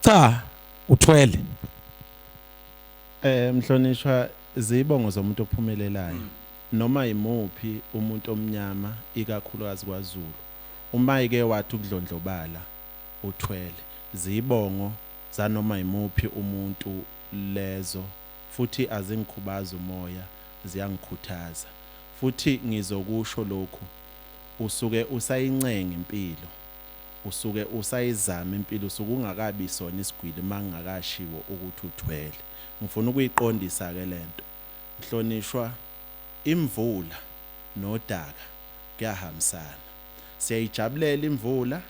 Cha, uthwele. Mhlonishwa, zibongo zomuntu ophumelelayo. Noma imuphi umuntu omnyama, ikakhulukazi kwaZulu, uma ike wathi ukudlondlobala, uthwele. Zibongo zanoma imuphi umuntu lezo, futhi azingikhubaza umoya, ziyangikhuthaza. Futhi ngizokusho lokhu, usuke usayincenga impilo, usuke usayizama impilo, usuke ungakabi sona isigwili mangakashiwo ukuthi uthwele. Ngifuna ukuyiqondisa ke lento, mhlonishwa. Imvula nodaka kuyahambisana. Siyayijabulela imvula,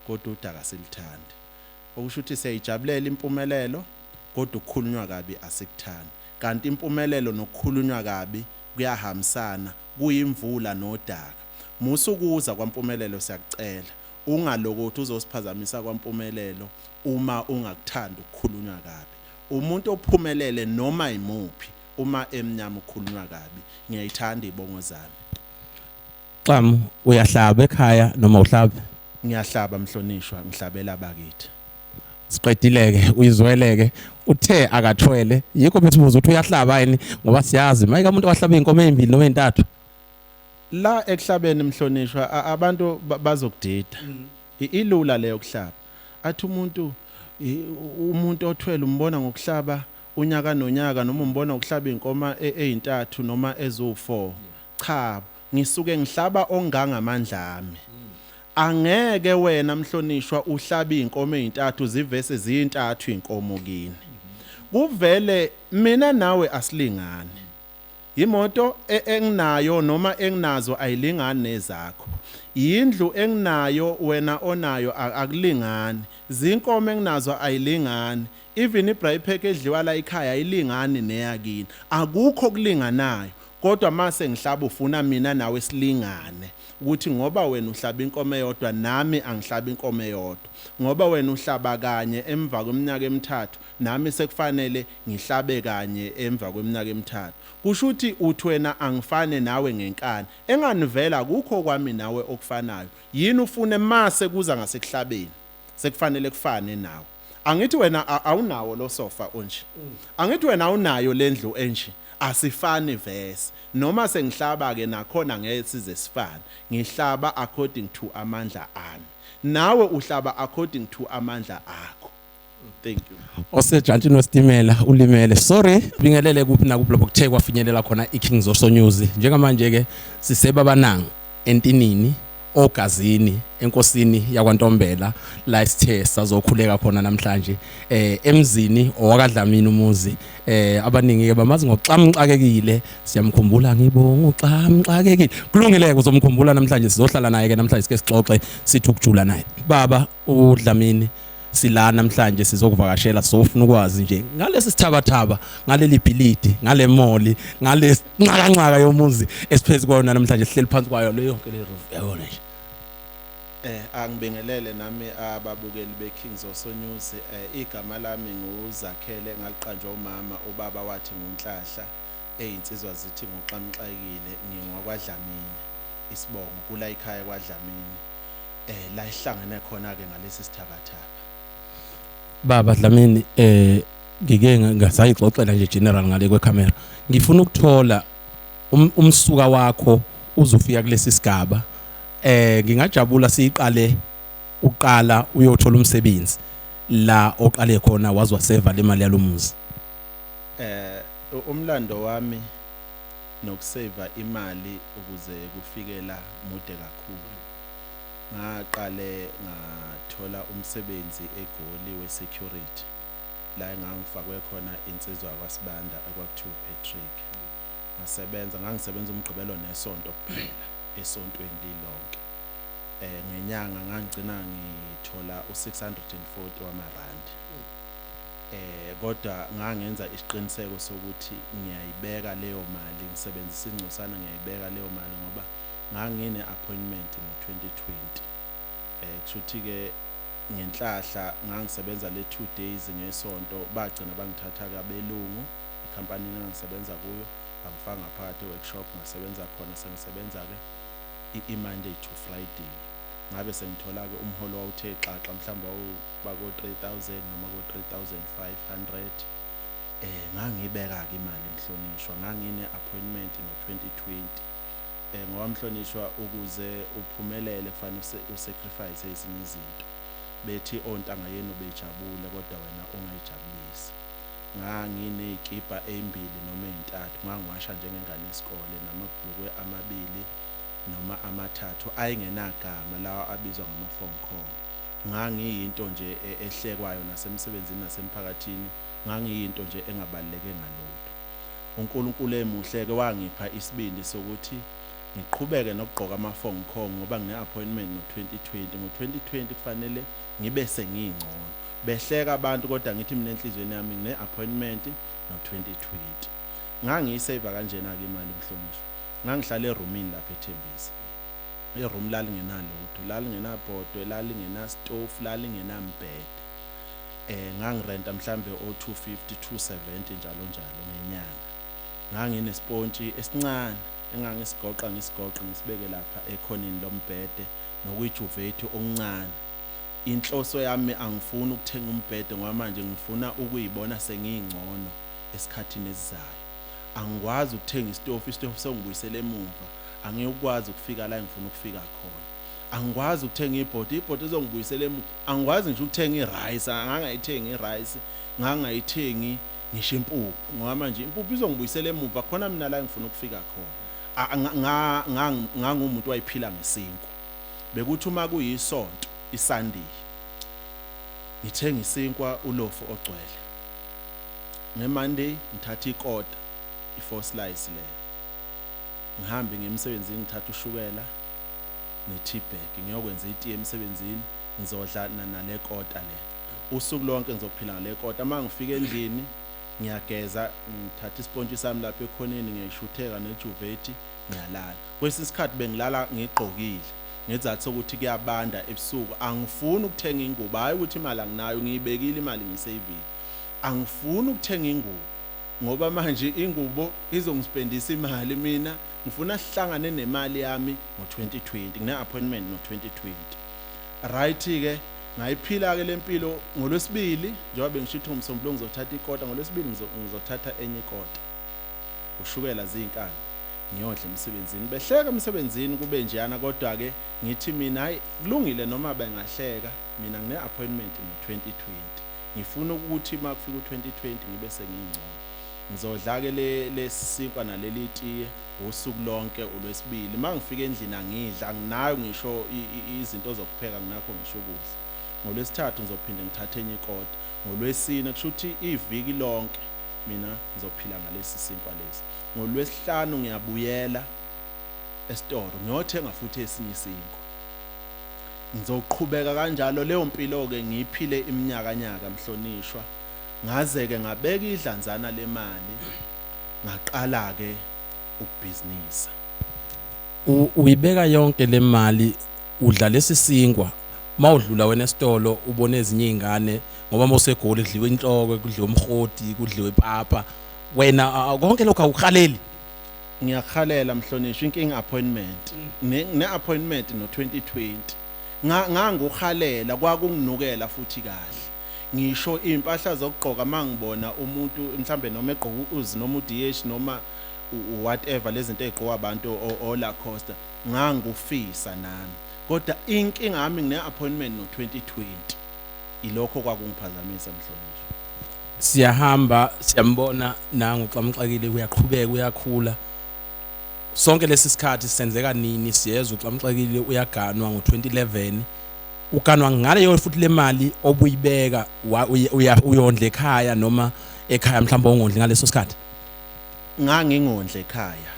kodwa udaka silithandi. Okusho ukuthi siyayijabulela impumelelo, kodwa ukukhulunywa kabi asikuthandi. Kanti impumelelo nokukhulunywa kabi kuyahambisana, kuyimvula nodaka. Musukuza kwampumelelo, siyakucela, ungalokothi uzosiphazamisa kwampumelelo uma ungakuthandi ukukhulunywa kabi. Umuntu ophumelele noma imuphi, uma emnyama, ukhulunywa kabi. Ngiyayithanda ibongo zami. Xamu, uyahlaba ekhaya noma uhlabe? Ngiyahlaba, mhlonishwa, ngihlabela bakithi. Siqedileke, uyizweleke. Uthe akathwele, yikho besibuza ukuthi uyahlaba yini, ngoba siyazi mayike umuntu wahlaba inkomo ezimbili noma ezintathu. La ekuhlabeni, mhlonishwa, abantu bazokudida. Ilula leyo kuhlaba. Athi umuntu, umuntu othwele umbona ngokuhlaba unyaka nonyaka, noma umbona ngokuhlaba inkomo ezintathu noma ezu4. Cha, ngisuke ngihlaba ongangamandla ami. Angeke wena, mhlonishwa, uhlaba inkomo ezintathu zivese zintathu inkomo kini. Kuvele mina nawe asilingani. Imoto enginayo noma enginazo ayilingani nezakho. Yindlu enginayo, wena onayo, akulingani. Zinkomo enginazo ayilingani. Even ibraai pack edliwa la ekhaya ayilingani neyakini. Akukho kulinganayo. Kodwa mase ngihlaba, ufuna mina nawe silingane, ukuthi ngoba wena uhlaba inkomo eyodwa, nami angihlaba inkomo eyodwa. Ngoba wena uhlaba kanye emva kweminyaka emithathu, nami sekufanele ngihlabe kanye emva kweminyaka emithathu. Kusho ukuthi uthi wena angifane nawe ngenkani. Enganivela kukho kwami nawe okufanayo. Yini ufune mase kuza ngasekuhlabeni sekufanele kufane nawe? Angithi wena awunawo lo sofa onje? Angithi wena awunayo lendlu enje? Asifani vese. Noma sengihlaba ke nakhona ngeke size sifane. Ngihlaba according to amandla ami, nawe uhlaba according to amandla akho. Thank you. Osejantshini wesitimela ulimele, sorry. Bingelele kuphi nakuphi lapho kuthe kwafinyelela khona iKing Zoso News. Njengamanje ke sisebabanang entinini ogazini enkosini yakwaNtombela, la isithe sazokhuleka khona namhlanje emzini owakaDlamini. Umuzi abaningi ke bamazi ngoxamxakekile. Siyamkhumbula, ngibonga uxamxakekile. Kulungile, uzomkhumbula namhlanje. Sizohlala naye ke namhlanje, sike sixoxe, sithi ukujula naye. Baba uDlamini, sila namhlanje sizokuvakashela, sizofuna ukwazi nje ngalesi sithabathaba, ngaleli bhilidi, ngale mall, ngale nxakanxaka yomuzi esiphezulu kwayona namhlanje, sihleli phansi kwayo leyo yonke le roof, yabona nje. Angibingelele nami ababukeli beKing Zoso News. Igama lami nguZakhele, ngaliqanjwa umama, ubaba wathi nguNhlahla, ezinsizwa zithi nguXamxakile. NgingwakwaDlamini isibongo, kula ekhaya kwaDlamini la ihlangene khona ke ngalesi sithabathaba. Baba Dlamini, ngike ngasayixoxela nje general ngale kwecamera. Ngifuna ukuthola umsuka wakho uzofika kulesi sigaba. Ngingajabula siyiqale uqala uyothola umsebenzi la oqale khona wazwa seva le mali yalomuzi. Umlando wami nokuseva imali ukuze kufike la mude kakhulu. Ngaqale ngathola umsebenzi eGoli we-security, la engangifakwe khona insizwa kwaSibanda ekwakuthiwa uPatrick. Ngasebenza, ngangisebenza umgqibelo nesonto kuphela esontweni lilonke. Ngenyanga ngangigcina ngithola u640 wamarandi. Kodwa ngangenza isiqiniseko sokuthi ngiyayibeka leyo mali, ngisebenzisa ingcosana, ngiyayibeka leyo mali ngoba ngangine appointment ngo2020. Kushuthi ke ngenhlahla ngangisebenza le 2 days ngesonto, bagcina bangithatha kabelungu ecompany engangisebenza kuyo, bangifaka ngaphakathi e-workshop, ngasebenza khona. Sengisebenza ke i-Monday to Friday. Ngabe sengithola-ke umholo wawuthe xaxa, mhlawumbe wawuba ko-3000 noma ko-3500. Ngangibeka-ke imali mhlonishwa, ngangine-appointment no-2020. Ngoba mhlonishwa, ukuze uphumelele kufanele usacrifice ezinye izinto. Bethi ontanga yenu bejabule kodwa wena ungayijabulisi. Nganginey'kibha ey'mbili noma ey'ntathu, ngangiwasha njengengane yesikole, namabhlukwe amabili noma amathathu ayengenagama, lawa abizwa ngama-phone call. Ngangiyinto nje ehlekwayo nasemsebenzini nasemphakathini, ngangiyinto nje engabaluleke ngalutho. UNkulunkulu emuhle-ke wangipha isibindi sokuthi ngiqhubeke nokugqoka ama-phone call ngoba ngine-appointment no-2020. Ngo-2020 kufanele ngibe sengingcono. Behleka abantu kodwa ngithi mina enhliziyweni yami ngine-appointment no-2020. Ngangiyiseva kanjena-ke imali mhlonishwa. Ngangihlala erumini lapha eThembisa. Iroom lalingenalutho, lalingenabhodwe, lalingenasitofu, lalingenambhede. Ngangirenta mhlambe o-250, 270 njalo njalo ngenyanga. Nganginespontshi esincane engangisigoqa ngisigoqe ngisibeke lapha ekhoneni lombhede, nokuyijuvethi okuncane. Inhloso yami angifuni ukuthenga umbhede ngoba manje ngifuna ukuyibona sengingcono esikhathini esizayo. Angikwazi ukuthenga isitofu, isitofu sengibuyisela emuva, angiyukwazi ukufika la engifuna ukufika khona. Angikwazi ukuthenga ibhodi, ibhodi izongibuyisela emuva. Angikwazi ngisho ukuthenga irice, angangayithengi irice, ngangayithengi ngisho impuphu ngoba manje impuphu izongibuyisela emuva, khona mina la engifuna ukufika khona. Ngangumuntu wayiphila ngesinkwa. Bekuthi uma kuyisonto, iSunday, ngithenga isinkwa ulofu ogcwele. NgeMonday ngithatha ikota, i-four slice leyo. Ngihambe ngiye emsebenzini ngithatha ushukela ne-tea bag, ngiyokwenza itiye emsebenzini, ngizodla nale kota le. Usuku lonke ngizophila ngale kota. Uma ngifika endlini ngiyageza, ngithatha isipontshi sami lapha ekhoneni, ngiyayishutheka nejuvethi, ngiyalala. Kwesinye isikhathi bengilala ngigqokile ngezathu sokuthi kuyabanda ebusuku, angifuni ukuthenga ingubo. Hhayi ukuthi imali anginayo, ngiyibekile imali, ngiyiseyivile. Angifuni ukuthenga ingubo ngoba manje ingubo izongispendisa imali. Mina ngifuna sihlangane nemali yami ngo-2020, ngine-appointment no-2020. Right-ke, ngayiphila-ke le mpilo. NgoLwesibili, njengoba bengisho ukuthi ngoMsombuluko ngizothatha ikota, ngoLwesibili ngizothatha enye ikota, ushukela zinkabi, ngiyodla emsebenzini. Behleka emsebenzini kube njeyana, kodwa-ke ngithi mina hhayi kulungile noma bengahleka, mina ngine-appointment no-2020. Ngifuna ukuthi uma kufika u-2020 ngibe sengingcono. Ngizodla-ke lesi sinkwa naleli tiye usuku lonke uLwesibili. Uma ngifika endlini angidli, anginayo ngisho izinto zokupheka, anginakho ngisho ukudla. NgoLwesithathu ngizophinde ngithathe enye ikota. NgoLwesine, kusho ukuthi iviki lonke mina ngizophila ngalesi sinkwa lesi. NgoLwesihlanu ngiyabuyela esitoro ngiyothenga futhi esinye isinkwa. Ngizoqhubeka kanjalo leyo mpilo-ke ngiyiphile iminyakanyaka mhlonishwa, ngaze-ke ngabeka idlanzana lemali ngaqala-ke ukubhizinisa. Uyibeka yonke le mali, udla lesi sinkwa, mawudlula wena esitolo ubone ezinye izingane, ngoba mawuseGoli kudliwa inhloko, kudliwa umhoti, kudliwa ipapa, wena konke lokho awukuhaleli? Ngiyakuhalela mhlonishwa, inkinga appointment. Ne-appointment no-2020. Nganguhalela, kwakunginukela futhi kahle. Ngisho iy'mpahla zokugqoka, uma ngibona umuntu mhlambe noma egqoka u-Uzi noma u-DH noma whatever lezi zinto ey'gqokwa abantu o-Lacoste, ngangufisa nami. Kodwa inkinga yami ngine-appointment no-2020. Ilokho kwakungiphazamisa mhlonishwa. Siyahamba siyambona nangu uXamuxakile uyaqhubeka uyakhula. Sonke lesi sikhathi senzeka nini? Siyezwa uXamuxakile uyaganwa ngo-2011. Uganwa ngaleyo futhi le mali obuyibeka, uyondla ekhaya noma ekhaya mhlawumbe ongondli ngaleso sikhathi? Ngangingondle ekhaya.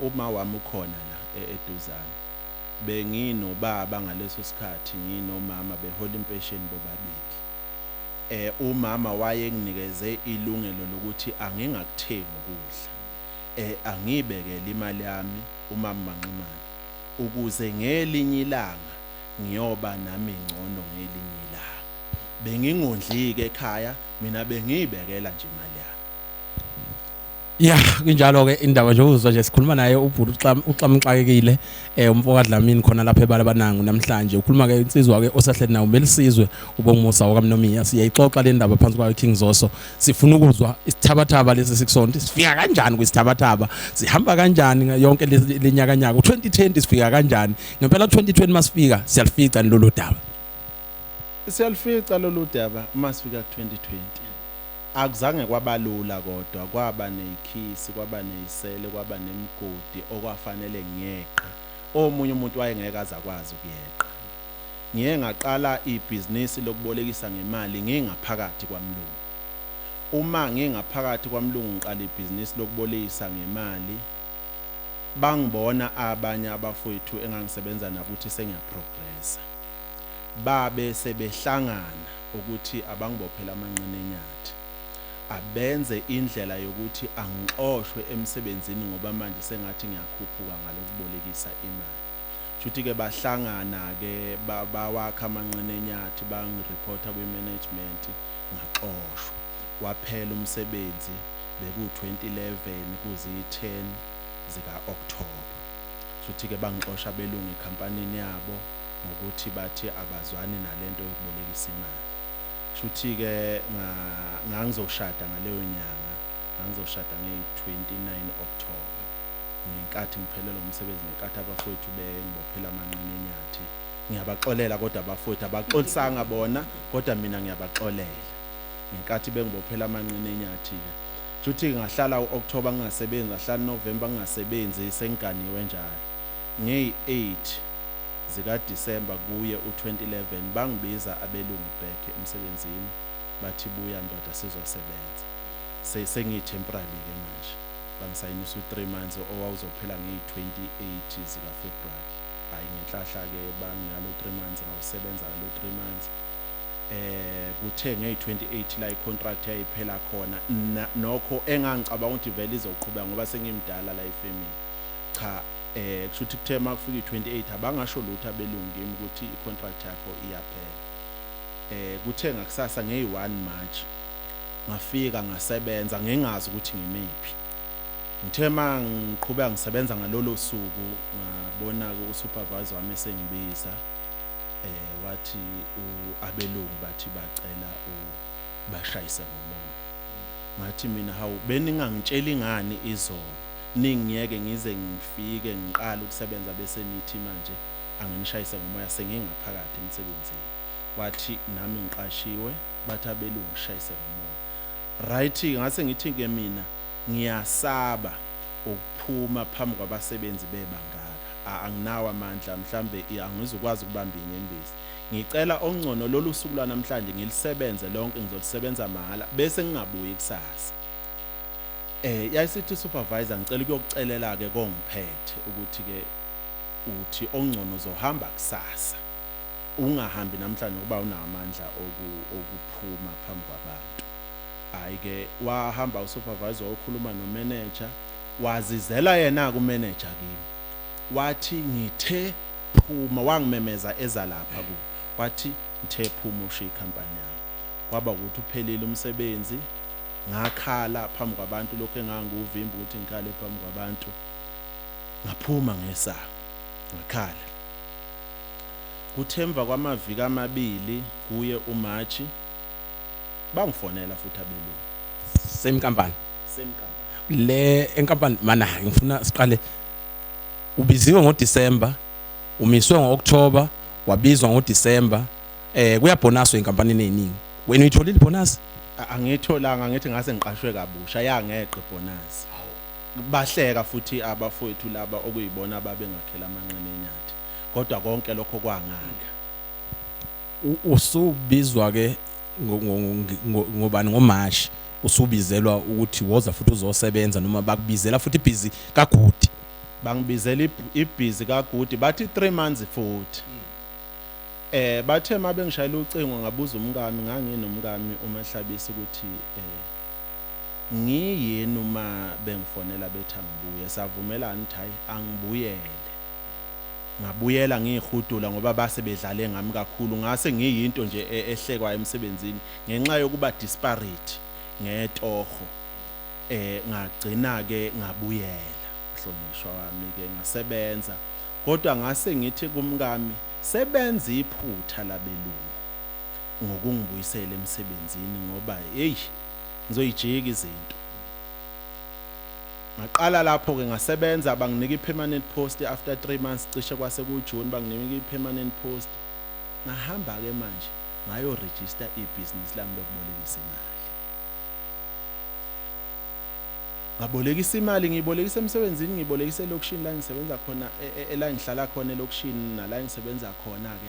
Uma wami ukhona la eduzane. Benginobaba ngaleso sikhathi, nginomama behola impesheni bobabili. Umama wayenginikeze ilungelo lokuthi angingakuthengi ukudla. Angibekele imali yami umama Manximane ukuze ngelinye ilanga ngiyoba nami ngcono ngelinye ilanga. Bengingondlike ekhaya, mina bengiyibekela nje imali yami. Ya, kunjalo ke indaba nje uzwa nje sikhuluma naye ubhuti uxamxakekile umfo kaDlamini khona lapha eBalabanangu namhlanje. Ukhuluma ke insizwa ke osahleli nawo melisizwe uBongumusa wakaMnomiya. Siyayixoxa le ndaba phansi kwayo King Zoso. Sifuna ukuzwa isithabathaba lesi sikusonto. Sifika kanjani kwisithabathaba? Sihamba kanjani yonke lenyakanyaka? U2020 sifika kanjani? Ngempela 2020 masifika siyalifica lolu daba. Siyalifica lolu daba masifika ku2020. Akuzange kwabalula kodwa kwaba neyikhisi, kwaba neyisele, kwaba nemigodi okwafanele ngiyeqe. Omunye umuntu wayengeke aze akwazi ukuyeqa. Ngiye ngaqala ibhizinisi lokubolekisa ngemali ngingaphakathi kwamlungu. Uma ngingaphakathi kwamlungu ngiqala ibhizinisi lokubolekisa ngemali, bangibona abanye abafowethu engangisebenza nabo ukuthi sengiyaprogressa. Babe sebehlangana ukuthi abangibophele amanqina enyathi. Abenze indlela yokuthi angixoshwe emsebenzini ngoba manje sengathi ngiyakhuphuka ngalokubolekisa imali. Shuthi ke bahlangana ke bawakha amanqina enyathi bangireporta kwi-management ngaxoshwa. Waphela umsebenzi beku-2011 kuziyi-10 zika-October. Shuthi ke bangixosha abelungu ekhampanini yabo ngokuthi bathi abazwani nalento yokubolekisa imali. Shuthi ke ngangizoshada ngaleyo nyanga, ngangizoshada ngeyi-29 October. Ngenkathi ngiphelelwa umsebenzi, ngenkathi abafowethu bengibophela amanqina enyathi, ngiyabaxolela kodwa abafowethu abaxolisanga bona, kodwa mina ngiyabaxolela. Ngenkathi bengibophela amanqina enyathi-ke. Shuthi ngahlala u-October ngingasebenzi, ngahlala uNovember ngingasebenzi, sengiganiwe njalo. Ngeyi-8 zikaDisemba kuye u-2011 bangibiza abelungu back emsebenzini bathi buya ndoda sizosebenza. Sengiyi-temporary-ke manje. Bangisayinisa u-3 months owawuzophela ngeyi-28 zikaFebruary. Hhayi ngenhlahla-ke banginalo 3 months ngawusebenza ngalo 3 months. Kuthe ngeyi-28 la i-contract yayiphela khona nokho engangicabanga ukuthi vele izoqhubeka ngoba sengimdala la efemini. Cha kusho ukuthi kuthe makufika i-28 abangasho lutho abelungu kimi ukuthi i-contract yakho iyaphela. Kuthe ngakusasa ngeyi-1 March ngafika ngasebenza ngingazi ukuthi ngimephi. Ngithe mangiqhubeka ngisebenza ngalolo suku ngabona-ke usupervisor wami esengibiza wathi abelungu bathi bacela bashayise ngomoya. Ngathi mina hawu beningangitsheli ngani izolo ningiyeke ngize ngifike ngiqale ukusebenza bese nithi manje anginishayise ngomoya sengingaphakathi emsebenzini. Wathi nami ngiqashiwe bathi abelungu shayise ngomoya. Right ngase ngithi ke mina ngiyasaba ukuphuma phambi kwabasebenzi bebangaka. Anginawo amandla mhlambe angizukwazi ukubamba inyembezi. Ngicela ongcono lolu suku lwanamhlanje ngilisebenze lonke ngizolisebenza mahhala bese ngingabuyi kusasa. Yayisithi supervisor ngicela ukuyokucelela ke kongiphethe ukuthi ke uthi ongcono uzohamba kusasa. Ungahambi namhlanje ngoba unamandla okuphuma phambi kwabantu. Hayi ke wahamba usupervisor wayokhuluma nomanager wazizela yena ku manager kimi. Wathi ngithe phuma wangimemeza eza lapha ku. Wathi ngithe phuma ushiye ikhampani yami. Kwaba ukuthi uphelile umsebenzi ngakhala phambi kwabantu lokho engangikuvimba ukuthi ngikhale phambi kwabantu. Ngaphuma ngesango ngakhala. Kuthe emva kwamaviki amabili kuye uMarch bangifonela futhi abelungu. Same company. Same company. Le enkampani mana ngifuna siqale ubiziwe ngoDecember umiswe ngoOctober wabizwa ngoDecember kuyabhonaswa enkampanini eziningi. Wena uyitholile ibonus? Angiyitholanga ngithi ngase ngiqashwe kabusha yangeqe ibonus. Bahleka futhi abafowethu laba okuyibona ababengakhela amanqina enyathi. Kodwa konke lokho kwangaka. Usubizwa ke ngobani ngoMarch usubizelwa ukuthi woza futhi uzosebenza noma bakubizela futhi ibhizi kaGudi. Bangibizela ibhizi kaGudi bathi 3 months futhi. Bathe mabengishayela ucingo ngabuza umkami nganginomkami uMahlabisa ukuthi ngiyini uma bengifonela bethi angibuye savumelana ukuthi hayi angibuyele. Ngabuyela ngihudula ngoba base bedlale ngami kakhulu ngase ngiyinto nje ehlekwa emsebenzini ngenxa yokuba disparate ngetoho. Ngagcina ke ngabuyela mhlonishwa wami ke ngasebenza, kodwa ngase ngithi kumkami sebenza iphutha labelungu ngokungibuyisela emsebenzini ngoba hey ngizoyijika izinto. Ngaqala lapho ke ngasebenza, banginika i-permanent post after 3 months, cishe kwase kuJune banginika i-permanent post. Ngahamba ke manje ngayo register ibhizinisi lami lokubolekisa imali. Ngabolekisa imali, ngiyibolekisa emsebenzini, ngiyibolekisa elokishini la ngisebenza khona, la ngihlala khona elokishini nala ngisebenza khona ke.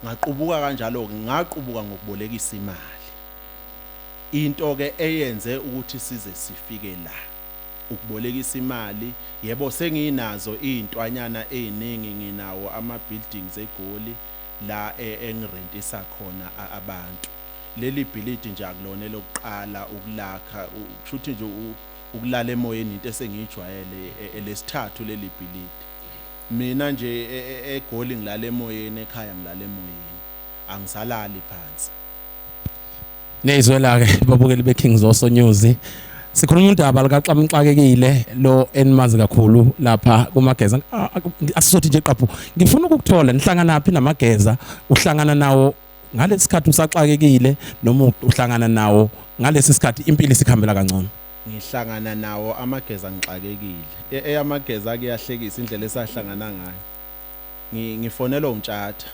Ngaqubuka kanjalo ke, ngaqubuka ngokubolekisa imali. Into ke eyenze ukuthi size sifike la ukubolekisa imali, yebo senginazo izintwanyana eziningi, nginawo ama buildings eGoli la engirentisa khona abantu. Leli bhilidi nje akulona elokuqala ukulakha, kushuthi nje ukulala emoyeni into esengiyijwayele, elesithathu leli bhilidi. Mina nje eGoli ngilala emoyeni, ekhaya ngilala emoyeni, angisalali phansi. Niyizwela-ke babukeli beKing Zoso News. Sikhuluma udaba likaXamxakekile lo enimazi kakhulu lapha kuMageza. Asisothi nje qaphu. Ngifuna ukukuthola nihlanganaphi namageza, uhlangana nawo ngalesi sikhathi usaxakekile noma uhlangana nawo ngalesi sikhathi impilo isikhambela kangcono? Ngihlangana nawo amageza ngixakekile. Eyamageza kuyahlekisa indlela esahlangana ngayo. Ngifonelwa uNtshatha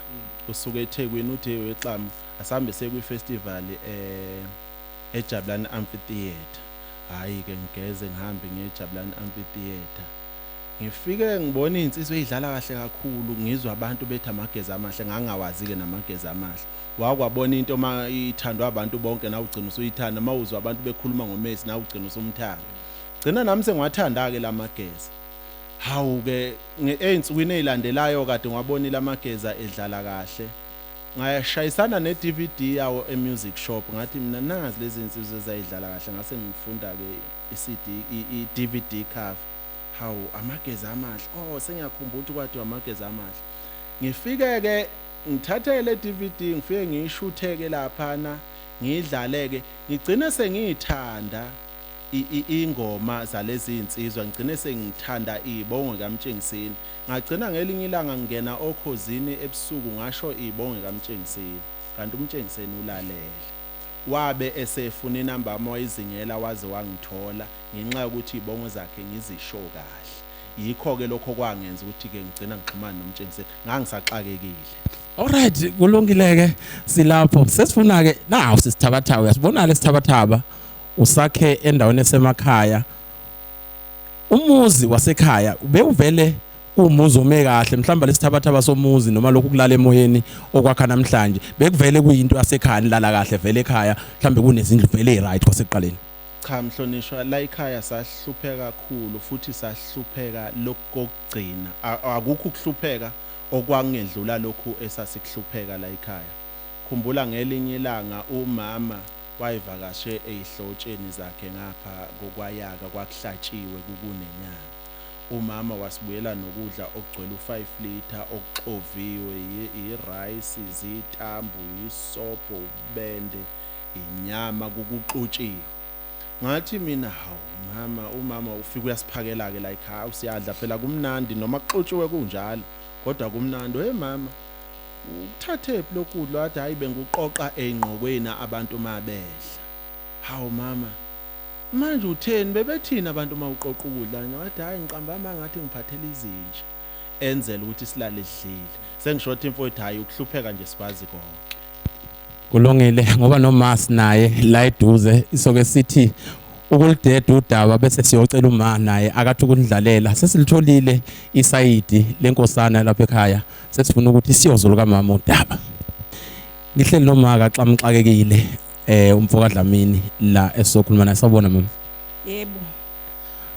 usuke eThekwini, uthi hey wexamu asambe siye kwi-festival eJabulani Amphitheatre. Hhayi ke ngigeze ngihambe ngiye eJabulani Amphitheatre. Ngifike ngibona iy'nsizwa ey'dlala kahle kakhulu, ngizwa abantu bethi amageza amahle, ngangingawazi-ke namageza amahle. Wakwabona into uma ithandwa abantu bonke nawe ugcina usuyithanda, uma uzwa abantu bekhuluma ngoMessi nawe ugcina usumthanda. Gcina nami sengiwathanda-ke la mageza. Hawu-ke ey'nsukwini ey'landelayo kade ngiwabonile amageza edlala kahle. Ngashayisana ne-DVD yawo e-music shop, ngathi mina nazi lezi nsizwa ezayidlala kahle, ngase ngifunda-ke i-CD, i-DVD cover. Hawu amageza amahle, oh sengiyakhumbula ukuthi kwathiwa amageza amahle. Ngifike-ke ngithathe le DVD, ngifike ngiyishuthe-ke laphana, ngiyidlale-ke, ngigcine sengiyithanda ingoma zalezi nsizwa, ngigcine sengithanda iy'bongo kaMtshengiseni. Ngagcina ngelinye ilanga ngingena okhozini ebusuku ngasho iy'bongo kaMtshengiseni, kanti uMtshengiseni ulalele. Wabe esefuna inamba yami wayizingela waze wangithola ngenxa yokuthi iy'bongo zakhe ngizisho kahle. Yikho-ke lokho okwangenza ukuthi-ke ngigcina ngixhumana noMtshengiseni, ngangisaxakekile. Alright, kulungile-ke silapho. Sesifuna-ke nawu sisithabathaba, uyasibona lesithabathaba usakhe endaweni esemakhaya. Umuzi wasekhaya bewuvele umuzi ome kahle, mhlawumbe lesithabathaba somuzi noma lokhu kulala emoyeni okwakha namhlanje bekuvele kuyinto yasekhaya, nilala kahle vele ekhaya, mhlawumbe kunezindlu vele right kwasekuqaleni. Cha mhlonishwa, la ekhaya sahlupheka kakhulu futhi sahlupheka lokugcina. Akukho ukuhlupheka okwangedlula lokhu esasikuhlupheka la ekhaya. Khumbula ngelinye ilanga umama wayevakashe ey'hlotsheni zakhe ngapha kokwayaka, kwakuhlatshiwe kukunenyama. Umama wasibuyela nokudla okugcwele u-5 litre okuxoviwe, i-rice, izitambu, isobho, ububende, inyama kukuxutshiwe. Ngathi mina hawu mama, umama ufika uyasiphakela-ke la ekhaya, siyadla phela kumnandi noma kuxutshiwe kunjalo kodwa kumnandi. We mama ukuthathephi lokhu kudla? Wathi hhayi bengikuqoqa ey'ngqokweni abantu uma bedla. Hawu mama, manje utheni, bebethini abantu uma uqoqa ukudla? Ngathi hhayi ngiqamba amanga ngathi ngiphathela izinja, enzela ukuthi silale sidlile. Sengisho ukuthi mfowethu hhayi ukuhlupheka nje sikwazi konke. Kulungile ngoba noma sinaye la eduze isoke sithi ukulideda udaba bese siyocela uma naye akathi ukunidlalela. Sesilitholile isayidi lenkosana lapha ekhaya, sesifuna ukuthi siyozwa kamama udaba. Ngihleli noma kaXamxakekile umfo kaDlamini la esokhuluma naye. Sawubona mama. Yebo.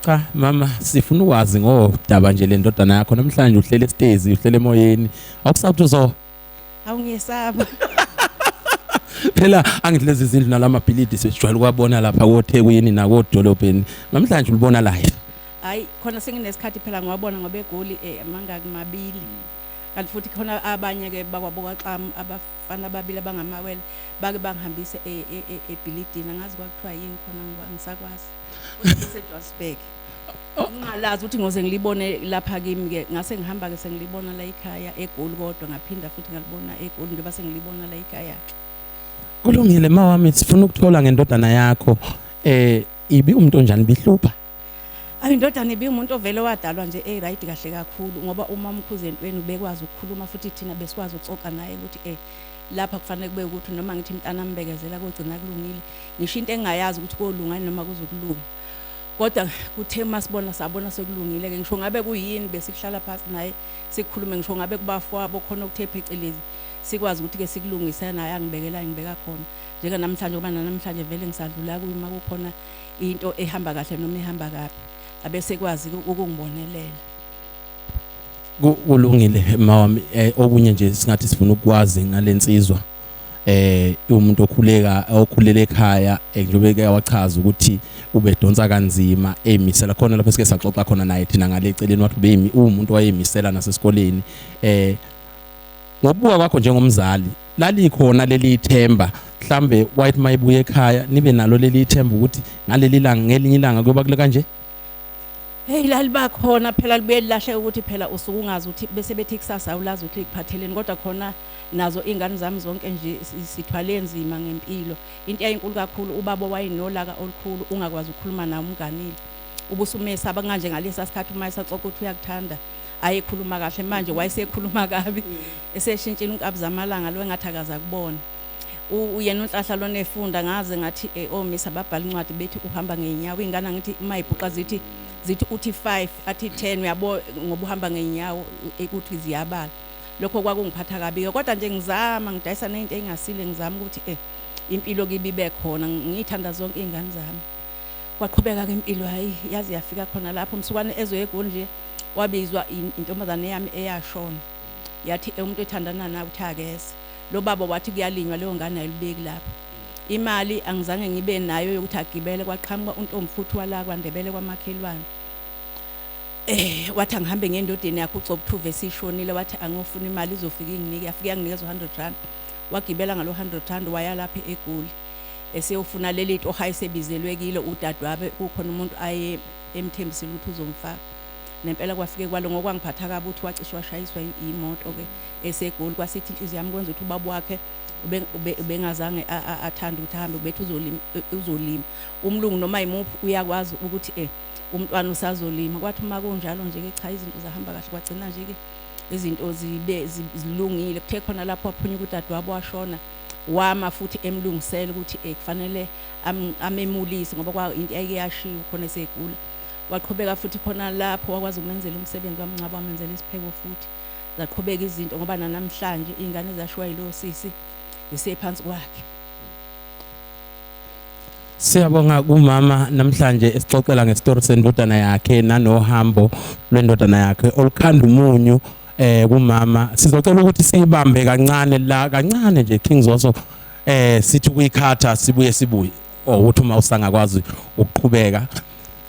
Cha mama, sifuna ukwazi ngodaba nje lendodana yakho namhlanje. Uhlele esitezi, uhlele emoyeni, awukusathi uzo Awungiyesaba. Phela angithi lezi zindlu nalamabhilidi sesijwayele ukwabona lapha koThekwini nakodolobheni, namhlanje ulibona live. Hayi khona senginesikhathi phela ngiwabona ngoba eGoli mangaki mabili. Kanti futhi khona abanye ke bakwabo kwaXamu abafana ababili abangamawele bake bangihambise ebhilidini, angazi kwakuthiwa yini khona ngisakwazi. SeJohannesburg. Ngingalazi ukuthi ngoze ngilibone lapha kimi ke, ngase ngihamba ke sengilibona la ekhaya eGoli, kodwa ngaphinda futhi ngalibona eGoli njengoba sengilibona la ekhaya. Kulungile mawami, sifuna ukuthola ngendodana yakho, ibi umuntu onjani, bihlupha? Ayi, indodana ibi umuntu ovele wadalwa nje e-right kahle kakhulu, ngoba uma umkhuze entweni ubekwazi ukukhuluma, futhi thina besikwazi ukuxoxa naye ukuthi lapha kufanele kube ukuthi noma ngithi mntana ambekezela kogcina kulungile. Ngisho into engingayazi ukuthi kolunga noma kuzokulunga, kodwa kuthe masibona sabona sekulungile ke. Ngisho ngabe kuyini, besikuhlala phansi naye sikhulume, ngisho ngabe kubafowabo khona okuthe phecelezi, sikwazi ukuthi ke sikulungise naye angibekela ngibeka khona. Njenganamhlanje, ngoba namhlanje vele ngisadlula kuyo, uma kukhona into ehamba kahle noma ihamba kabi, abesekwazi ukungibonelela. Kulungile mawami, okunye nje singathi sifuna ukwazi ngalensizwa, umuntu okhuleka okhulele ekhaya, njengoba eke wachaza ukuthi ubedonsa kanzima emisela khona lapho sike saxoxa khona naye thina ngale eceleni, wathi ubeyimi umuntu wayemisela nasesikoleni. Ngokubuka kwakho njengomzali, lalikhona leli ithemba mhlambe wathi mayibuye ekhaya nibe nalo leli ithemba ukuthi ngaleli langa, ngelinye ilanga kuyoba kule kanje? Hey, laliba khona phela, libuye lilahle ukuthi phela usuke ungazi ukuthi bese bethi kusasa awulazi ukuthi likuphatheleni, kodwa khona nazo ingane zami zonke nje sithwale nzima ngempilo. Into eyayinkulu kakhulu, ubaba wayenolaka olukhulu, ungakwazi ukukhuluma naye umnganile, ubusumesaba kanje. Ngalesa sikhathi uma esaxoxa ukuthi uyakuthanda, ayekhuluma kahle, manje wayesekhuluma kabi, eseshintshile unkabi zamalanga lo, engathi akaze akubona. Uyena uNhlahla lona efunda, ngaze ngathi omisa babhala incwadi bethi uhamba ngeenyawo. Ingane ngithi uma ibhuqa zithi uthi 5 athi 10, uyabo, ngoba uhamba ngeenyawo ukuthi ziyabala. Lokho kwakungiphatha kabi ke, kodwa nje ngizama ngidayisa nento engasile, ngizama ukuthi impilo kibi ibe khona. Ngiyithanda zonke izingane zami. Kwaqhubeka ke impilo, hayi, yazi yafika khona lapho msukwane ezoye eGoli nje, wabizwa intombazane yami eyashona, yathi umuntu ethandana nawe uthi akeze lo baba, wathi kuyalinywa, leyo ngane ayilubeki lapho. Imali angizange ngibe nayo yokuthi agibele, kwaqhamuka untombi futhi wala kwaNdebele kwamakhelwane, wathi angihambe ngendodeni yakhe uCobuthuve esishonile, wathi angiyofuna imali, izofika inginike. Yafika yanginikeza u100 rand, wagibela ngalo 100 rand waya lapha eGoli eseyofuna leli toha esebizelwe kilo udadewabo, kukhona umuntu aye emthembisile ukuthi uzomfaka. Nempela kwafike kwalo, ngokwangiphatha kabi ukuthi wacishe washayiswa imoto ke eseGoli. Kwasithi inhliziyo yami kwenza ukuthi ubaba wakhe ubengazange athande ukuthi ahambe, bethi uzolima, uzolima umlungu noma yimuphi uyakwazi ukuthi umntwana usazolima. Kwathi uma kunjalo nje ke, cha, izinto zahamba kahle, kwagcina nje ke izinto zibe zilungile. Kuthe khona lapho waphunyuka udadewabo washona, wama futhi emlungisela ukuthi kufanele amemulise, ngoba kwa into ayike yashiwo khona esegula. Waqhubeka futhi khona lapho wakwazi ukumenzela umsebenzi wamngcwabo, wamenzela isipheko, futhi zaqhubeka izinto, ngoba nanamhlanje iy'ngane ezashiwa yilo sisi zisephansi kwakhe. Siyabonga kumama namhlanje esixoxela ngesitory sendodana yakhe nanohambo lwendodana yakhe olukhanda umunyu. Kumama sizocela ukuthi siyibambe kancane la, kancane nje, King Zoso, sithi ukuyikhatha sibuye sibuye ukuthi uma usangakwazi ukuqhubeka.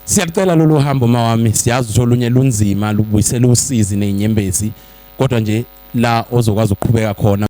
Siyacela lolu hambo mawami, siyazi ukuthi olunye lunzima, lubuyisela usizi nezinyembezi, kodwa nje la ozokwazi ukuqhubeka khona.